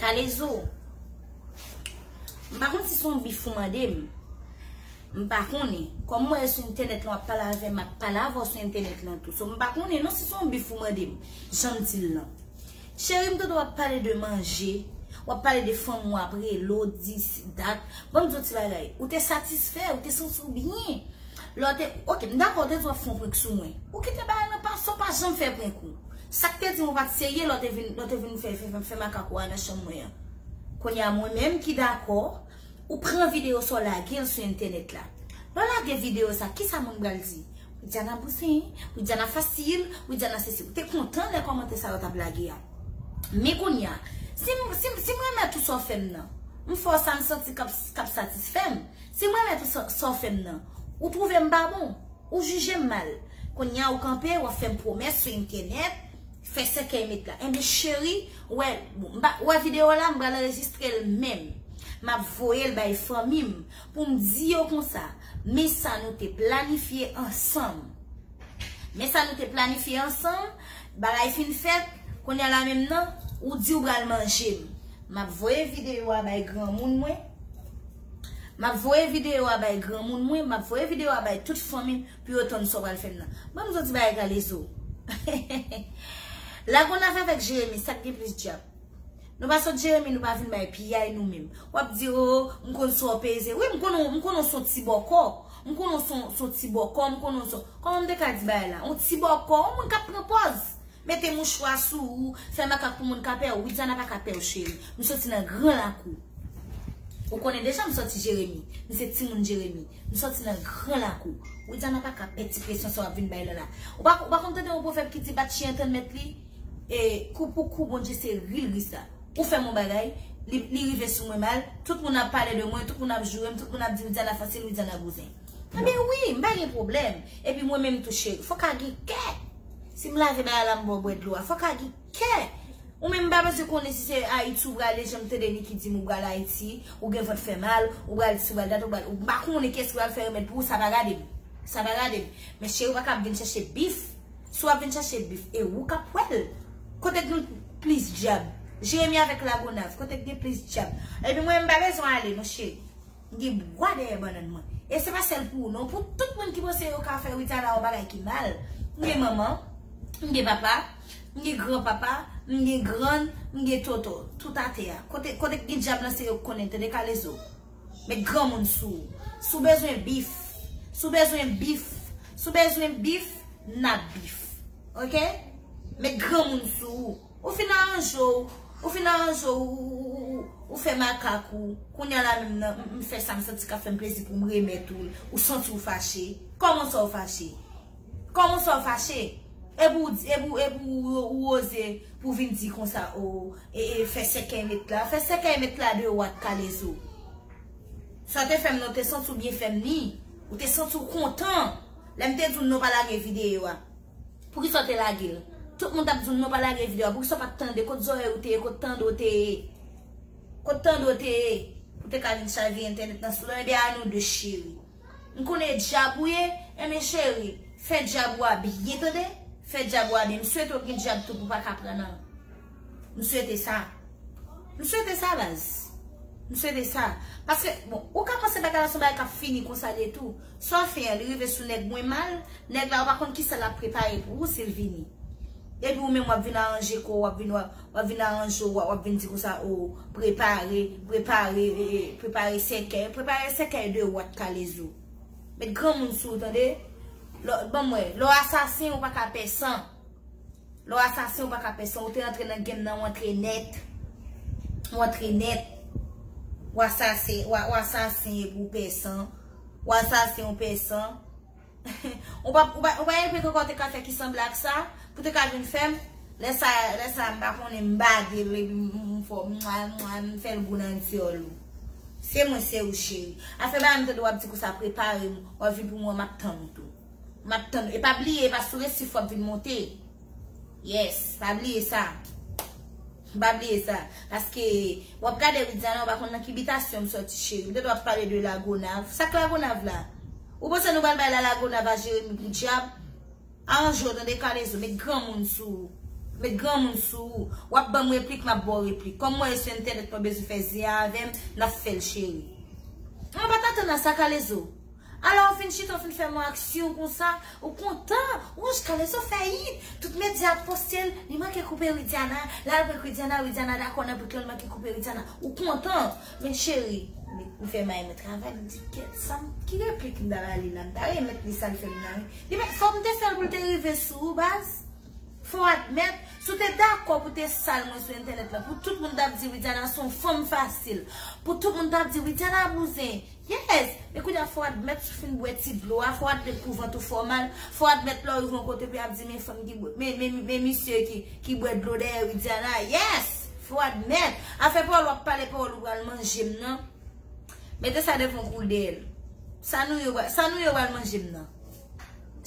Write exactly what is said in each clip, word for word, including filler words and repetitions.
Kalezo, m pa konn si se yon bif ou mande m. M pa konnen. Kòm mwen sou entènèt lan, w ap pale avè m, m ap pale avè w sou entènèt lan tou. So, m pa konnen non si se yon bif ou mande m. Jan m di l lan. Cheri, m tande w ap pale de manje, w ap pale de fanm ou ap rele w, dis, dat. Ban m di w ti bagay. Ou te satisfè, ou te santi w byen. Lè w te, ok, m dakò, w te di w ap fè yon prank sou mwen. Ou kite bagay lan pase, w pa janm fè prank ou. Sa k te di m ou pa t serye, lè w te vin, lè w te vin fè, fè, fè, fè makak ou a nan chanm mwen an. Kounye a, mwen menm ki dakò, ou pran videyo sa w lage l sou entènèt la. Lè w lage videyo sa, kisa moun pral di? Widiana bouzen, Widiana fasil, Widiana sesi. Ou te kontan lè kòmantè sa yo t ap lage a. Men kounye a, si m, si m, si m renmen tout sa w fè m nan, m fè w sa m santi k ap, k ap satisfè m. Si m renmen tout sa, sa w fè m nan, ou twouve m pa bon, ou jije m mal. Kounye a ou kanpe, w ap fè m pwomès sou entènèt, fè sèkèy met la. Enben cheri, ou wè, bon, m pa, ou wè videyo la, m pral anrejistre l menm. M ap voye l bay fanmi m pou m di yo konsa, men sa nou te planifye ansanm. Men sa nou te planifye ansanm, bagay fin fèt, kounye a la menm nan, ou di ou pral manje m. M ap voye videyo a bay granmoun mwen. M ap voye videyo a bay granmoun mwen, m ap voye videyo a bay tout fanmi m pou yo tann sa w pral fè m nan. Ban m di w ti bagay Kalezo. Lagonav avèk Jeremi, sa k gen plis djab? Nou pa sot Jeremi, nou pa vin bay piyay nou menm. W ap di, o, m konn sa w peze. Wi, m konnen, m konnen w se yon ti bòkò. M konnen w se yon, se yon ti bòkò, m konnen w se, kòman m te ka di bagay la? Yon ti bòkò, yon moun k ap pran pòz. Mete mouchwa sou ou, fè makak pou moun ka pè w. Widiana pa ka pè w, cheri. M soti nan gran lakou. Ou konnen deja m soti Jeremi. M se timoun Jeremi. M soti nan gran lakou. Widiana pa ka pè ti presyon sa w ap vin bay la la. Ou pa, ou pa konn tande yon pwovèb ki di bat chyen tann mèt li? E, kou pou kou, Bondye se ri l ri sa. Ou fè m yon bagay, li, li rive sou mwen mal, tout moun ap pale de mwen, tout moun ap joure m, tout moun ap di Widiana fasil, Widiana bouzen. Ebyen wi, m pa gen pwoblèm. Epi mwen menm tou cheri, fòk a gen kè. Si m lave bagay la, m ba w bwè dlo a, fòk a gen kè. Ou menm m pa bezwen konnen si se Ayiti ou prale, jan m tande Niki di m ou pral Ayiti, ou gen vant fè mal, ou pral isi, ou pral dat, ou pral, ou pa konnen kiyès ki pral fè remèd pou ou, sa pa gade m. Sa pa gade m. Men cheri, ou pa ka ap vin chèche bif. Si w ap vin chèche bif, e ou k ap wè l. Kote k gen plis djab? Jeremi avèk Lagonav, kote k gen plis djab? Epi mwen, m pa bezwen ale, non, cheri. M gen bwa dèyè bannann mwen. E se pa sèl pou ou, non. Pou tout moun ki panse yo ka fè Widiana yon bagay ki mal. M gen manman, m gen papa, m gen granpapa, m gen grann, m gen tonton. Tout atè a. Kote, kote k gen djab lan, se yo k konnen, tande Kalezo. Met granmoun sou ou. Si w bezwen bif, si w bezwen bif, si w bezwen bif, n ap bif. Oke? Met granmoun sou ou. Ou fin aranje w, ou fin aranje w, ou, ou, ou, ou, ou fè makak ou. Kounye a la menm nan, m, m fè sa m santi k ap fè m plezi pou m remèt ou l. Ou santi w fache. Kòman sa w fache? Kòman sa w fache? Epi w di, epi w, epi w, ou oze pou vin di konsa, o, e, e, fè sèkèy met la. Fè sèkèy met la de wat Kalezo. Sa w te fè m nan, ou te santi w byen fè m li. Ou te santi w kontan. Lè m te di w non pa lage videyo a. Poukisa w te lage l? Tout moun t ap di w non pa lage videyo a. Poukisa w pa t tande? Kot zòrèy ou te ye? Kot tande w te ye? Kot tande w te ye? Ou te ka vin chavire entènèt nan sou dan, ebyen a nou de cheri. M konnen e djab ou ye, enben cheri, fè djab ou a byen tande, fè djab ou a byen. M swete w gen djab tou pou w pa ka pran nan. M swete sa. M swete sa, baz. M swete sa. Paske, bon, ou ka panse bagay la se yon bagay k ap fini konsa de tou. Sa w fè an, li rive sou nèg mwen mal, nèg la ou pa konn kisa l ap prepare pou ou si l vini. Epi ou menm w ap vin aranje kò w, w ap vin, w ap, w ap vin aranje w, w ap vin di konsa, o, prepare, prepare, e, e, prepare sèkèy, prepare sèkèy de wat Kalezo. Met granmoun sou ou, tande? Lè, ban m wè, lè w asasen, ou pa ka pè san. Lè w asasen, ou pa ka pè san. Ou te antre nan game nan, ou antre nèt. Ou antre nèt. W asasen, w a, w asasen epi w pè san. W asasen, ou pè san. Ou pa, ou pa, ou pa gen pwen ankò te ka fè ki sanble ak sa, pou te ka vin fè m. Lè sa, lè sa, m pa konnen, m bade l, epi m, m, m fè w, mwa, mwa, m fè l gou nan dyòl ou. Se mwen, se ou, cheri. Afè ba m tande w ap di konsa, prepare m, w ap vin pou mwen, m ap tann ou tou. M ap tann ou. E pa bliye, e pa sou resif w ap vin monte. Yes, pa bliye sa. Pa bliye sa. Paske w ap gade Widiana, ou pa konn nan ki bitasyon m sòti, cheri. M te dwe ap pale de Lagonav. Sa k Lagonav la? Ou panse nou pral bay la Lagonav a Jeremi pou dyab? Aranje w, tande Kalezo, met granmoun sou ou. Met granmoun sou ou. W ap ban m replik, m ap ba w replik. Kòm mwen sou entènèt, mwen bezwen fè zen avè m, n ap fè l, cheri. Mwen pa t atann a sa, Kalezo. Alò, w fin chita, w fin fè m yon aksyon konsa, ou kontan. Wouch, Kalezo fè yit. Tout medya ap poste l, li manke koupe Widiana. L al prank Widiana, Widiana dakò nan prank lan, li manke koupe Widiana. Ou kontan. Men cheri, m fè may mwen travay, m di, kèt, sa m, ki replik m ta ba li la? M ta remèt li sa l fè m nan, wi. Li, men fòk m te fè l pou l te rive sou ou, baz. Fò w admèt, si w te dakò pou te sal mwen sou entènèt la, pou tout moun t ap di Widiana se yon fanm fasil, pou tout moun t ap di Widiana bouzen. Yes! Men kounye a fò w admèt si w fin bwè ti dlo a, fò w admèt pou vant ou fè w mal, fò w admèt lè w rive yon kote pou y ap di men fanm ki bwè, men, men, men misye ki, ki bwè dlo dèyè Widiana. Yes! Fò w admèt. Afè pawòl w ap pale, pawòl ou pral manje m nan. Mete sa devan w kou dèyè l. Sa nou yo, sa nou yo pral manje m nan.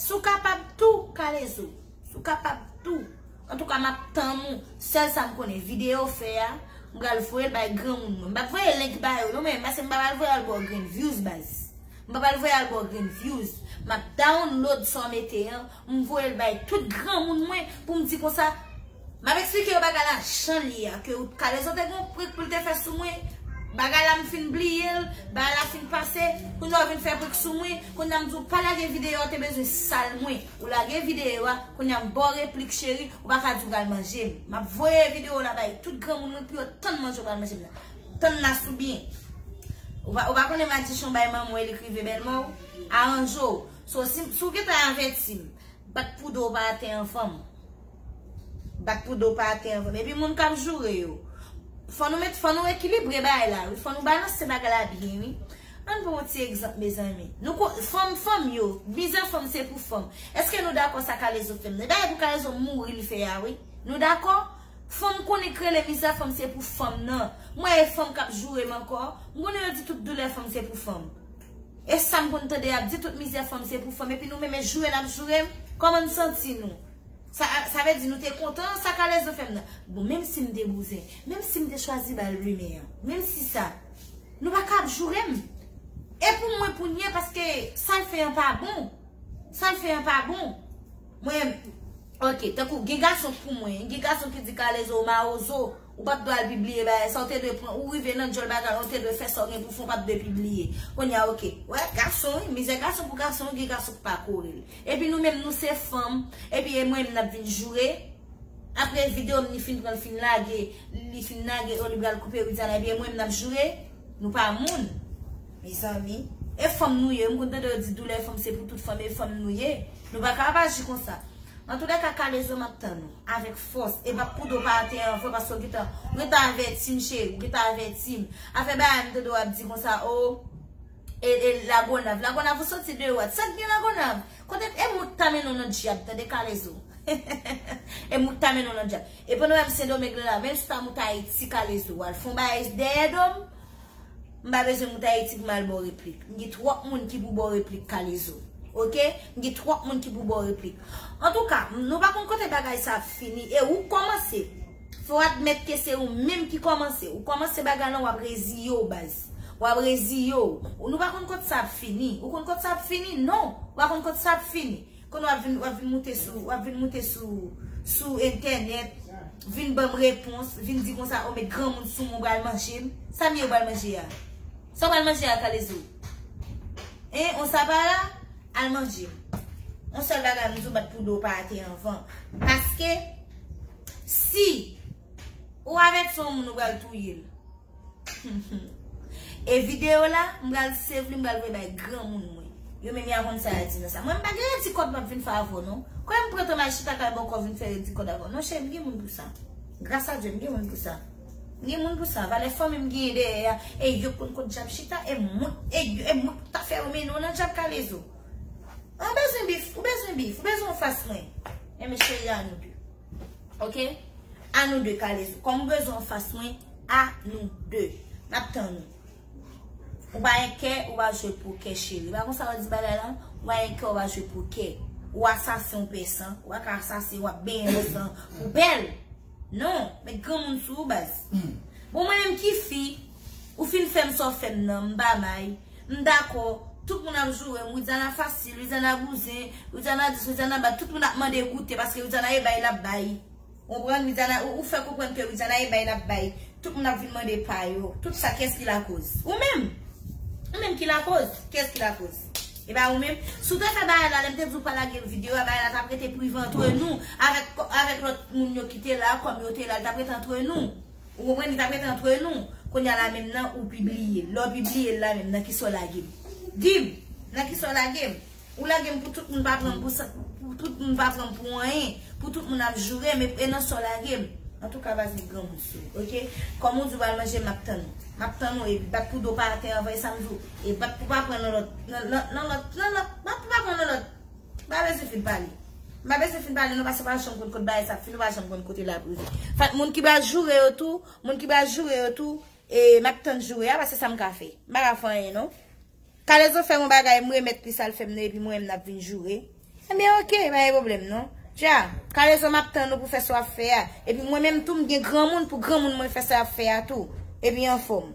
Si w kapab tou, Kalezo. Si w kapab tou. Antouka, m ap tann ou. Sèl sa m konnen, videyo w fè a, m pral voye l bay granmoun mwen. M p ap voye link ba yo, non, men, paske m pa pral voye al ba w grenn views, baz. M pa pral voye al ba w grenn views. M ap download sa w mete an, m voye l bay tout granmoun mwen pou m di konsa, m ap eksplike yo bagay la jan l ye a, ke Kalezo te gen yon prank pou l te fè sou mwen. Bagay la m fin bliye l, bagay la fin pase, kounye a w vin fè prank sou mwen, kounye a m di w pa lage videyo a, w te bezwen sal mwen. Ou lage videyo a, kounye a m ba w replik, cheri, ou pa ka di w pral manje m. M ap voye videyo la bay tout granmoun mwen pou yo tann manje w pral manje m nan. Tann la sou byen. Ou pa, ou pa konnen madichon bay manman w e li k rive bèlmè w? Aranje w. So, si, si w gentan avèti m, bat pou do w pa atè anvan m. Bat pou do w pa atè anvan m. Epi moun k ap joure yo. Fò nou met, fò nou ekilibre bagay la, wi. Fò nou balanse bagay la byen, wi. Ann pran yon ti egzanp, mezanmi. Nou ko-, fanm, fanm yo, mizè fanm se pou fanm. Èske nou dakò sa Kalezo fè m nan? E bagay pou Kalezo mouri li fè a, wi. Nou dakò? Fanm konnen k rele mizè fanm se pou fanm nan. Mwen e fanm k ap joure m ankò. M konnen yo di tout doulè fanm se pou fanm. E sa m konn tande y ap di tout mizè fanm se pou fanm. Epi nou menm e joure n ap joure m. Kòman n santi nou? Sa, sa vle di nou te kontan sa Kalezo fè m nan. Bon, menm si m te bouzen, menm si m te chwazi ba l rimè an, menm si sa, nou pa ka ap joure m. E pou mwen pou n ye, paske sa l fè an pa bon. Sa l fè an pa bon. Mwen, ok, tankou gen gason k pou mwen, gen gason ki di Kalezo ou mawozo, ou pa t dwe al pibliye bagay sa, ou te dwe pran, ou rive nan djòl bagay la, ou te dwe fè sa w gen pou fè, ou pa t dwe pibliye. Kounye a, ok. Wè, gason, wi, mizè gason pou gason, gen gason k pa kore l. Epi nou menm, nou se fanm, epi e mwen menm n ap vin joure. Apre videyo m li fin pran, l fin lage, li fin lage, o li pral koupe Widiana, epi e mwen menm n ap joure. Nou pa moun. Mezanmi. E fanm nou ye. M konn tande yo di doulè fanm se pou tout fanm, e fanm nou ye. Nou pa ka ap aji konsa. Antoulèka, Kalezo, m ap tann ou. Avèk fòs. E bat pou do w pa atè anvan, paske w gentan, ou gentan avèti m, cheri. Ou gentan avèti m. Afè bagay m tande w ap di konsa, o, e, e Lagonav. Lagonav, ou soti de wat? Sa k gen Lagonav? Kote, e mout ta mennen w nan dyab, tande, Kalezo. E mout ta mennen w nan dyab. E pandan w ap Sendomeng la, menm si w ta mout Ayiti, Kalezo, w al fè yon bagay dèyè do m, m pa bezwen mout Ayiti pou m al ba w replik. M gen twòp moun ki pou ba w replik, Kalezo. Oke? M gen twòp moun ki pou ba w replik. Antouka, nou pa konn kote bagay sa ap fini. E ou k kòmanse. Fò w admèt ke se ou menm ki kòmanse. Ou kòmanse bagay lan, w ap reziye w, baz. W ap reziye w. Ou, nou pa konn kote sa ap fini. Ou konn kote sa ap fini? Non. Ou pa konn kote sa ap fini. Kounye a w ap vin, w ap vin moute sou, w ap vin moute sou, sou entènèt, vin ban m repons, vin di konsa, o, met granmoun sou mwen, ou pral manje m. Sa m ye, ou pral manje a? Sa w pral manje a, Kalezo? Hein, on sa pa la? Al manje m. Yon sèl bagay m di w, bat pou do w pa atè anvan. Paske, si ou avèti yon moun, ou pral touye l. E videyo la, m pral save li, m pral voye bay granmoun mwen. Yo menm y a konn sa y a di nan sa. Mwen, m pa gen redi kòd m ap vin fè avè w, non. Kòm m pran tan m al chita kay bòkò vin fè redi kòd avè w. Non, cheri, m gen moun pou sa. Gras a Dye, m gen moun pou sa. M gen moun pou sa. Valè fanmi m genyen dèyè a. E yo konn kot djab chita. E mwen, e yo, e mwen ta fè yo mennen w nan djab, Kalezo. Ou bezwen bif, ou bezwen bif, ou bezwen anfas mwen. Enben, cheri, a nou de. Oke? A nou de, Kalezo. Kòm ou bezwen anfas mwen, a nou de. M ap tann ou. Ou pa gen kè, ou pa jwe pokè, cheri. Pa konsa yo di bagay lan? Ou pa gen kè, ou pa jwe pokè. Ou asasen, ou pè san. Ou pa ka asasen, w ap benyen nan san poubèl. Non, met granmoun sou ou, baz. Bon, mwen menm ki fi, ou fin fè m sa w fè m nan, m pa may. M dakò, tout moun ap joure m, Widiana fasil, Widiana bouzen, Widiana dis, Widiana bat, tout moun ap mande goute, paske Widiana e bay l ap bay. Ou konprann? Widiana, ou, ou fè konprann ke Widiana e bay l ap bay. Tout moun ap vin mande pa yo. Tout sa, kiyès ki lakoz? Ou menm. Ou menm ki lakoz. Kiyès ki lakoz? E pa ou menm. Si w te fè bagay la, lè m te di w pa lage videyo a, bagay la t ap rete prive antre nou. Avèk, avèk lòt moun yo ki te la, kòm yo te la, l t ap rete antre nou. Ou konprann? Li t ap rete antre nou. Kounye a la menm nan, ou pibliye l. Lè w pibliye l la menm, nan kisa w lage m? Di m, nan kisa w lage m? Ou lage m pou tout moun pa pran m pou sa, pou tout moun pa pran m pou anyen, pou tout moun ap joure m, e, e nan sa w lage m. Antouka, pa gen granmoun sou, oke? Kòm ou di w pral manje, m ap tann ou. M ap tann ou, epi bat pou do pa atè anvan, e sa m di w. E bat pou pa pran nan lòt, nan, nan, nan lòt, nan lòt, bat pou pa pran nan lòt. M pa bezwen fin pale. M pa bezwen fin pale, non, paske w pa janm konn kote bagay sa ap fini, w pa janm konn kote l ap rive. Fèt, moun ki pral joure yo tou, moun ki pral joure yo tou, e, m ap tann joure a, paske sa m ka fè. M pa ka fè anyen, non. Kalezo fè m yon bagay, m remèt li sa l fè m nan, epi mwen menm n ap vin joure. Ebyen, oke, pa gen pwoblèm, non. Dja, Kalezo, m ap tann ou pou fè sa w ap fè a. Epi mwen menm tou, m gen granmoun pou granmoun mwen fè sa y ap fè a tou. Epi anfòm.